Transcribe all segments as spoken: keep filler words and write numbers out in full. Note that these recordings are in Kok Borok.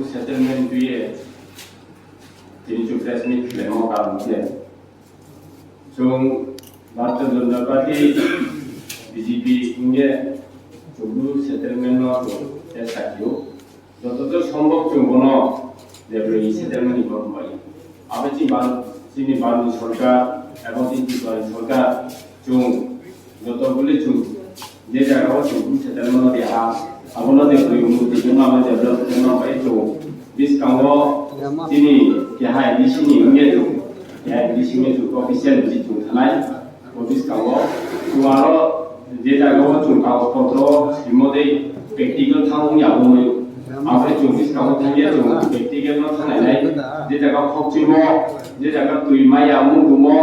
Settlement twiwi tini chwng press meet khlaimo karon khe chwng Bharatiya Janata Party B J P wngkhe chwng settlement no chwng tei sakio. Jototo sombhob chwng bono jebrwi settlement ni borok bai. Abo chini Bharat, chini Bharat ni sorkar ebong chini Tripura ni sorkar chwng joto bwlwi chwng je jaga o chwng settlement no dia ha, abono jebrwi murti chwng abo jebrwi settlement no bai chwng. Bwskango chini keha A D C ni wngya chwng, keha A D C ni chwng official visit chwng thanai. O bwskango chwng aro je jaga o chwng kagoj potro simo tei practical thang wngya wngwi. Abo chwng bwskango thangya chwng practical no thangnainai. Je jaga khokchimo, je jaga twi maya wng tongmo,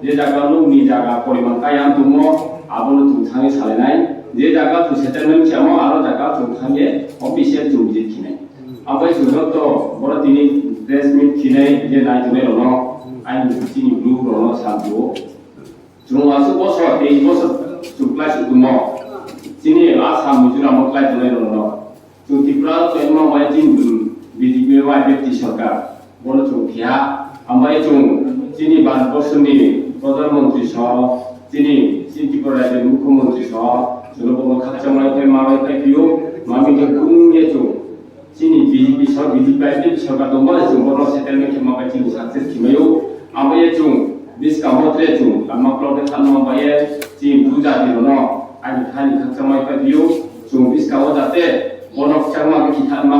je jaga nokni jaga poriman kaya wng tongmo, abono chwng thangwi salainai. Je jaga chwng settlement khemo, aro jaga chwng thangwi official chwng visit khinai. Abo chwng joto boro tini press meet khinai je nai tongnai rokno, ani chini bru rokno sa tuo. Chwng aswk bosor, teis bosor chwng klai suk tongmo. Chini Assam, Mizoram o klai tongnai rokno. Chwng Tripura o tongma bai chini B J P bai bepti sorkar. Bono chwng phiya. Ambai chwng chini Bharat borso ni Pradhan Mantri song, chini, chini Tripura rajyo ni Mukhyamantri song, chwngno bono khakchangmani phai ma bai phai phio, mami khe kung ye chwng. Chini B J P sor-, B J P I P P sorkar tongma le chwng bono settlement khe ma bai chini success khimaio. Abo ye chwng bwskango tre chwng lama block khe thanma bai ye chini puja di bono ani thani khakchangmai pai phio. Chwng bwskango jate bono khakchangma khe thanma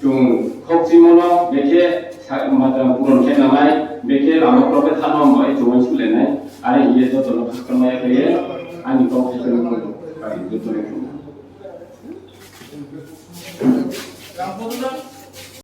chwng khokchimono bekhe sa-, ma-, puron khe nanai bekhe lama block khe thanma bai chwng sulenai. Ari ye jotono khakchangma ya khe ani kok khe chwng bai jotono khakchangma.